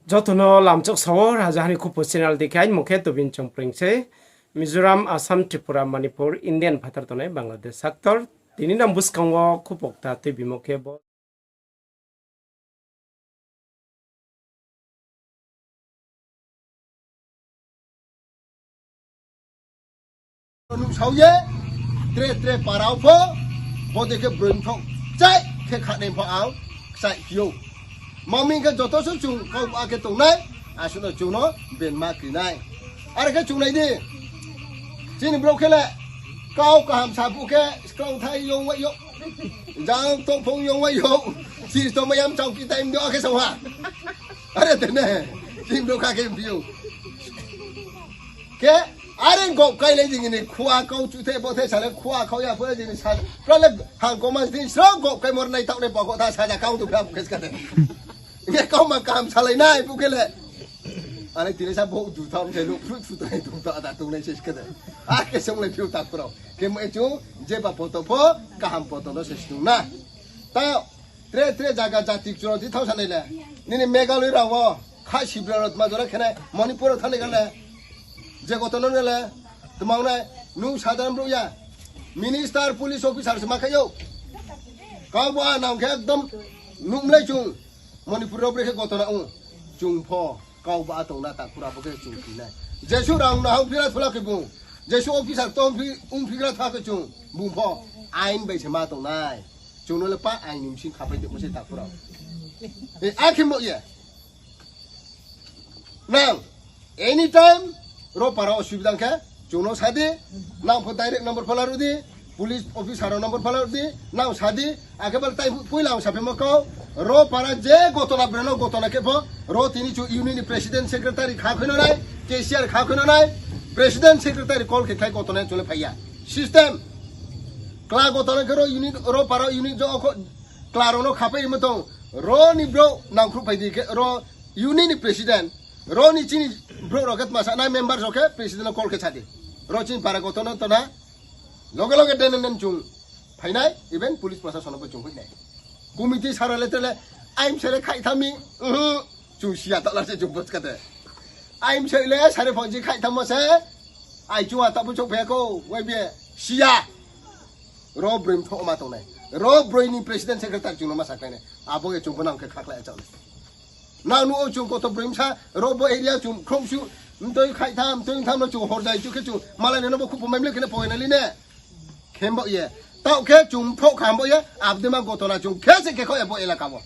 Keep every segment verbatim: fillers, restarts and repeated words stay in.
Joto no lamchok sao, Rajaha ni Khupo channel dei khe aini mung khe Tobin Chongpreng se. Mizoram, Assam, Tripura, Manipur, Indian phathar tongnai Bangladesh sector. Tini nang buskang wo khupo kta tuibimo khe bo Nuhsao ye, tre tre para wo pho, bo dei khe broi mthoh, chai khe khanai pho ang, kchai phi ou. Mami khe joto se chung, kau akhe tongnai, asuh no chung no benma kri nai. Are khe chung nai di, chini brouh khe le, kau kaham sa phuh khe, skang thai yong wai yong, jang tongphung yong wai yong, chini tongmai yam chau ki time do akhe sa ha. Are tene, chini brouh kha khe phi ou. Khe, are gop kai le jing ni khua kau chu the bo the sa le khua khau ya pho jing ni sa. Pra le hang koma din sro gop kai mor nai taoh nai pa kho tha sa ja kau tu phra phu khe ska de. Nge kau ma kaham salai nai phu khe le. Are tini sa bo du tham se lu phu phu tai tu ta da tu nai se ska de. Akhe song le phiu ta khro. Khe mo e chu je ba poto pho kaham poto no se sung na. Ta Tre tre zaga jati churao di thao sanai le. Nini Meghalaya rao wo kha sibra rao tma jora khenai Manipur rao thanai kha le. Je gotono le tma ong nai, nung sadharan brouh ya. Minister, police officer se ma khai ou. Kau bo a nang khe ekdom nuhmlai chung. Manipur rao bre khe gotona ong. Chung pho kau bo a tong na takhu rao bo khe chung kri nai. Jesuh rang no hang phira thula khe bung. Jesuh officer tong phi, ong phigra tha khe chung. Bung pho ain bai se ma tong nai. Chung no le pa ain ni bsing khapai tongmo se takhu rao. E, akhe mo ye. Nang, anytime, ro para osubida khe, chung no sa di, nang pho direct number phala ru di, police officer rao number phala ru di, nang sa di, akhe bal tai poila ang saphaimo kau, ro para je gotona breno gotona khe pho, ro tini chu union ni president secretary kha khe no nai, cashier kha khe no nai, president secretary call khe khlai gotona chung le phai ya. System. Kla gotona khe ro unit, ro para unit jo kho, kla rao no khapai rimo tong, ro ni brouh nangkhruh phai di khe, ro unit ni president, ro ni chini brouh rao khe tma sa nai member rao khe president no call khe sa di. Ro chini para gotona tona, loge loge den den chung phai nai, even police prosason no bo chung hoih nai. Committee sara le tele, aim sele khaih tha mi, uhu, chung siya ta la se chung bo ska de. Aim sele sare pho ji khaih tha mo se, ai chung a ta bo chouh phe kho, wai be, siya. Ro broi mthoh ma tong nai. Ro broi ni president secretary chung no ma sakhlai nai. Abo ye chung bo nang khe khakhlai achouh nai. Nang nu o chung koto broi msa, ro bo area chung khrom su, mtoi khaih tham, mtoi tham no chung hor jai chu khe chung, malai no bo khupo mai mle khe ne poi nai li ne. Khe bo ye. Taoh khe chung mthoh kham bo ye, abdema gotona chung khe se khe kho ye bo elaka bo.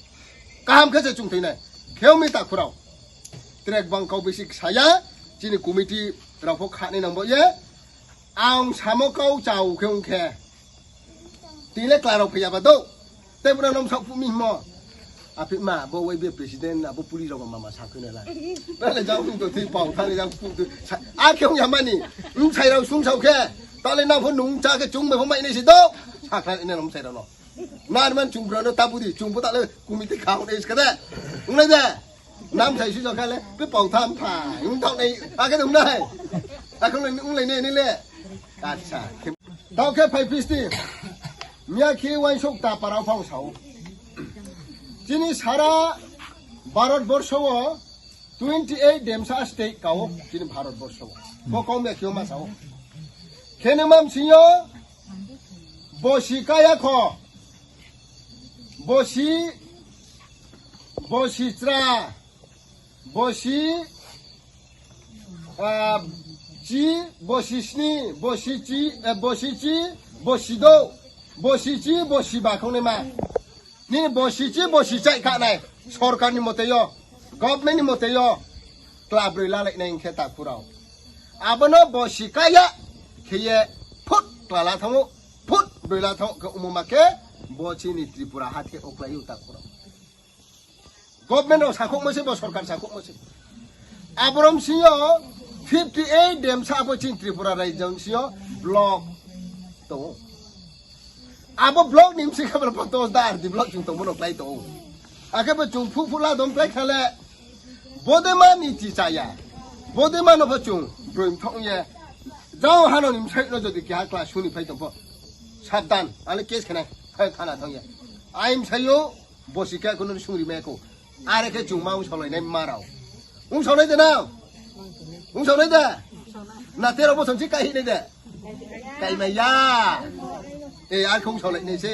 Kaham khe se chung thoi nai. Khe mi takhu rao. Trek bang kau bisi saya, chini committee rao pho kha nai nang bo ye. Ang samo kau chau khe ong khe. Tini le kla rao phai ya ba dou. Tei bo no nom saoh phuh mi himo. Aphi ma, bo wai be president, abo police rao ba mama sa khe nai la. Na le jang phuh to thi pau, tha le jang phuh to. Sa, a khe ong ya mani. Bsai rao sung sao khe. Ta le nang pho nung cha khe chung bai pho mai nai si dou. Sa khlai nai nom bsai rao no. Na man chung bro no ta bu di, chung pho ta le committee kha ong nai ska de. Ong nai de. Nam sai su jang kha le, pe pau tham pha, ong thaoh nai, akhe dong nai. Akhe ong lai nai ni le. Acha. Tao khe phai phisti. Miya khe uaingsouh ta para phang sao. Chini sara Bharat borso wo twenty eight demsa state kao, chini Bharat borso wo. Bo kau miya khe ma sao. Khe ne mam sing yo, bosi kaya kho. Bosi, bosi chra, bosi, ah, chi, bosi sni, bosi chi, eh, bosi chi, bosi dou, bosi chi, bosi ba khong nai ma. Nini bosi chi, bosi chai kha nai, sorkar ni mote yo, government ni mote yo, kla broi lalai nai hing khe takhu rao. Abo no bosi kaya, khe ye phut kla la thanng ou, phut broi la thanng ou, khe omo ma khe, bo chini Tripura ha khe oklai ou takhu rao. Government rao sakhouhmo se, bo sorkar sakhouhmo se. Abo rom sing yo fifty eight demsa abo chini Tripura raijo sing yo block tong ou. Abo block ni bsing khe bo dos da R D block chung tongmo no klái tong ou. Akhe bo chung phuh phuh la dom klái kha le, bodema ni chi cha ya. Bodema no pho chung broi mthoh ye. Jang hano ni bsai no jodi keha kla sung ni phai tong pho, sabdan, ale case khe nai, phai thana thanng ye. Aim sai yo, bosi khe kuno sungri mai kho. Are khe chung ma ong solai nai ma rao. Ongsaonai de nang? Ongsaonai de? Na tero bosong si kaihih nai de? Kaimai ya. E, ar khe ongsaolai nai se.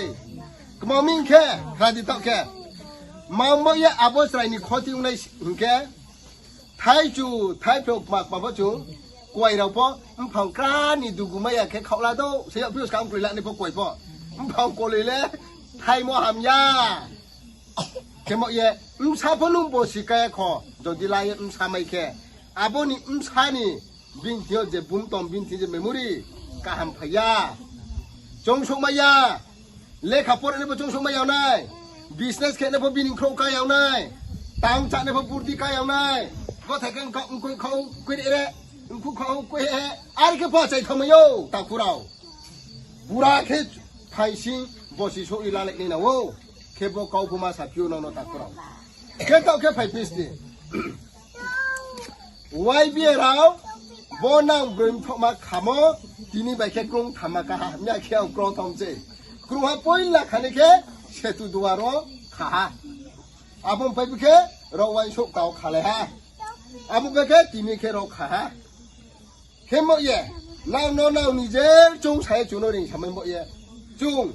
Kma ming khe, khradi taoh khe. Mang bo ye abo chrai ni khoti ongnai hing khe. Thaichu, thaiphrao kma kma bo chung, kuai rao pho, mphang kra ni dugu mai ya khe khaoh la do, se yag phiouh skang kroi la ni pho kuai pho. Mphang koloi le, thaimo hamya. Khemo ye, bsa pho nung bosi kaya kho, jodi la ye bsa mai khe. Abo ni bsa ni, bini thing yo je bumtom, bini thing je memory, kaham phai ya. Choungsouh mai ya. Lekha pore ni pho choungsouh mai yag nai. Business khe ni pho bini khrouh ka yag nai. Tang cha ni pho burdi ka yag nai. Gothai khe mkha mkhui khau khui re. Mkhu khau khui he. Are khe pho achai thanngmai ou, takhu rao. Bura khe phaising bosi souh ri lalai nai na ou. Khe bo kau pho ma saphi ou nono takhu rao. Khe taoh khe phai pis di. Y B A rao, bo nang broi mthohma khamo, tini bai khe krung thamma kaha, mya khe ang krung tham se. Krungha poila khani khe, setu duar wo khaha. Abo pai khe, rao uaingsouh tao khalai ha. Abo bai khe, tini khe rao khaha. Khemo ye, nang no nang ni je chung sa ye chung no ring samai bo ye. Chung,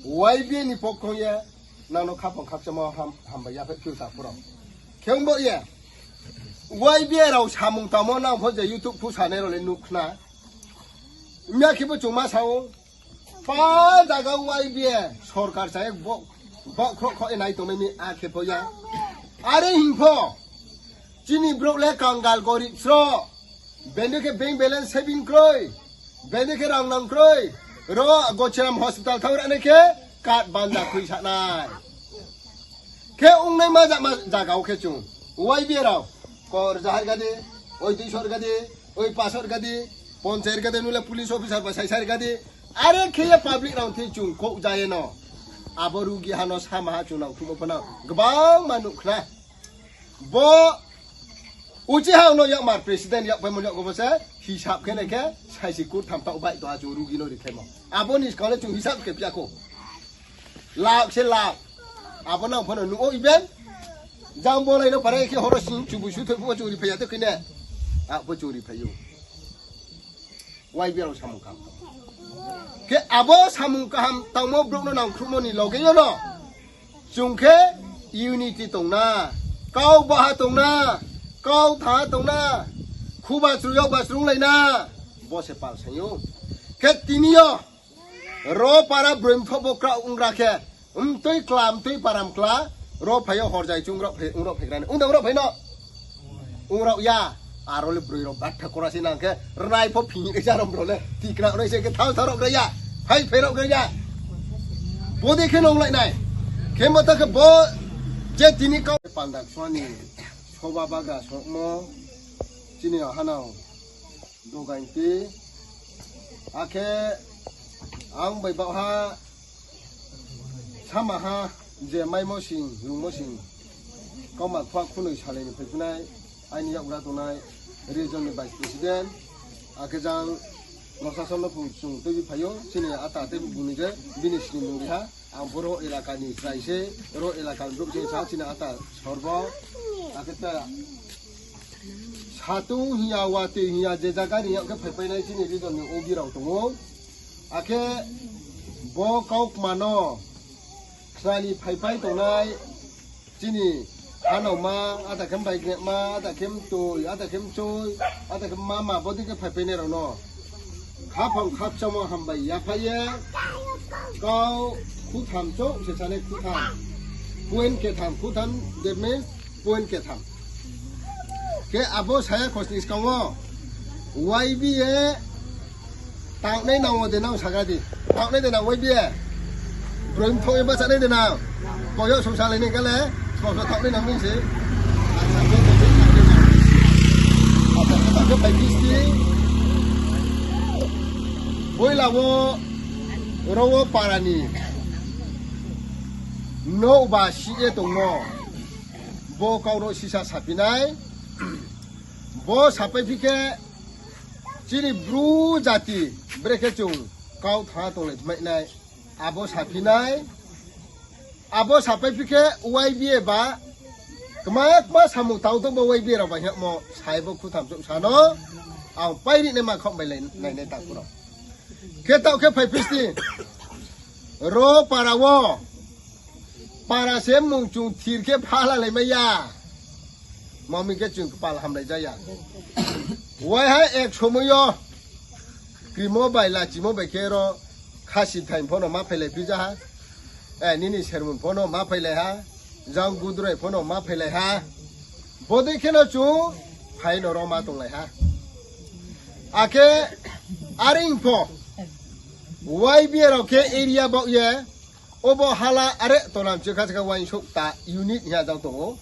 Y B A ni pokho ye, nang no khaphang khakchangmo ham, hambai ya phai phiouh takhu rao. Khe ong bo ye, Y B A rao samung tangmo nang pho je YouTube phusanai rao le nuh khna. Mya khe bo chung ma sa ou, pa zaga Y B A sorkar cha ye bo, bo khroh khoh ye nai tongnai mi a khe pho ya. Are hing pho, chini brouh le kangal gorib sro. Bende khe bank balance saving kroi. Bende khe rang nang kroi. Ro Gochiram hospital thanng ra nai khe card banda khui sa nai. Khe ongnai ma ja ma zaga wo khe chung. Y B A rao. Kor jahar gadi, oi duisor gadi, oi pasor gadi, ponchayat gadi, nung le police officer ba saisar gadi. Are khe ye public rao thing chung khouh ja ye no. Abo rugi ha no sama ha chung nang thumo pho no. Gbangma nuh khna. Bo uchi ha no yakmar president yak paimo yak bo se hisab khe nai khe saisi kurtham taoh bai to ha chung rugi no rikhlaimo. Abo ni skang le chung hisab khe phi ya kho. Lakh se lakh. Abo nang pho no nuh ou even. Jang bolai no parai khe horo sing chubui suthoi pho chung riphai ya to khe ne. Abo chung riphai ou. Y B A rao samung kaham tang. Khe abo samung kaham tangmo brouh no nangkhruhmo ni loge yo no. Chung khe unity tong na, kau baha tong na, kau tha tong na, khuba chru yak ba chrunglai na, bo se pal saing ou. Khe tini yo, ro para broi mthoh bo kraoh ong ra khe, mtui kla, mtui para mkla, ro phai yo horjai chung rao phai, ong rao phai gra ni. Ong da ong rao phai no? Ong rao ya, aro le broi rao batha kora se nang khe, rnai pho phini khe sa rao brao le, tikna rao se khe thao thao rao gra ya, phai phai rao gra ya. Bodei khe nonglai nai. Khemo ta khe bo je tini kau panda ksua ni soba bagra songmo chini hanao dogainti. Akhe ang bai baohha sama ha je maimo sing, rungmo sing, kauma khua khunoi salai ni phaiphunai, aini yakgra tongnai region ni vice president, akhe jang Nosason no phung chung tuibi phai ou, chini ata tei bung ni je bini sini mung ri ha, ang bo ro elaka ni chrai se, ro elaka ni brouh se sa chini ata sorbo, akhe ta satung hing ya, watoi hing ya, je zaga ni yak khe phaipai nai chini region ni ogi rao tong ou. Akhe bo kaukma no khna ni phaipai tongnai chini hanaoma, ata khe baignema, ata khe mtoi, ata khe mchoi, ata khe mama, bodei khe phaipai nai rao no khaphang khakchangmo hambai yaphai ye, kau khutham chouh se sanai khutham, point ketham, khutham, that means point ketham. Khe abo saya khosni skang wo, Y B A tangnai nang wo de nang sagra di. Tangnai de nang Y B A. Broi mthoh ye bachanai de nang. Koyo songsa lai ni kale, songsa tangnai nang mi se. Boila wo, ro wo para ni nouh ba sih ye tongmo. Bo kau no sisa saphi nai. Bo sapai phi khe chini Bru jati brekhe chung kau tha tonglai mai nai. Abo saphi nai. Abo sapai phi khe Y B A ba Kma kma samung tang tong bo Y B A rao bai hingmo sai bo khutham chouh sa no. Ang pai ri nai ma khaoh bai lai nai nai takhu rao. Khe taoh khe phai phi sdi. Ro para wo. Para se mung chung thir khe phalalai mai ya. Mami khe chung kpal hamlai ja ya. Waiha ek somoi yo. Krimo bai lachimo bai khe ro khasithai pho no ma phailai phi ja ha. Eh, nini sermon pho no ma phailai ha. Jang gudrai pho no ma phailai ha. Bodei khe no chung phai no ro ma tonglai ha. Akhe aring pho Y B A rao khe area baoh ye, obo hala are tonam chi kha chikha uaingsouh kta unit hing ya jang tong ou.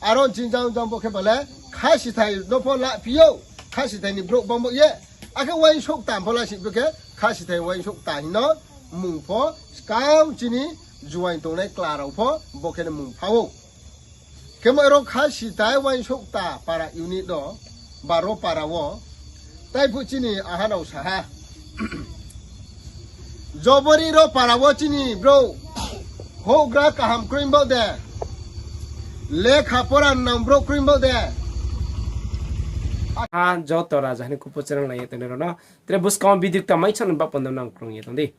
Aro chini jang jang bo khe bale khasithai no pho la phi ou, khasithai ni brouh bangmo ye. Akhe uaingsouh kta pho la si bo khe khasithai uaingsouh kta hing no mung pho skang chini juaing tongnai kla rao pho bo khe no mung pha ou. Khemo ro khasithai uaingsouh kta para unit no, ba ro para wo, taiphuh chini ahanao sa ha. Jobori ro para wo chini brouh houhgra kaham kroi baoh de, lekha pora nang brouh kroi baoh de. Ha joto raja ni kupo cherang lai ye tongnai rao no. Tre buskang video kta mai channel ba panda nang krung ye tong di.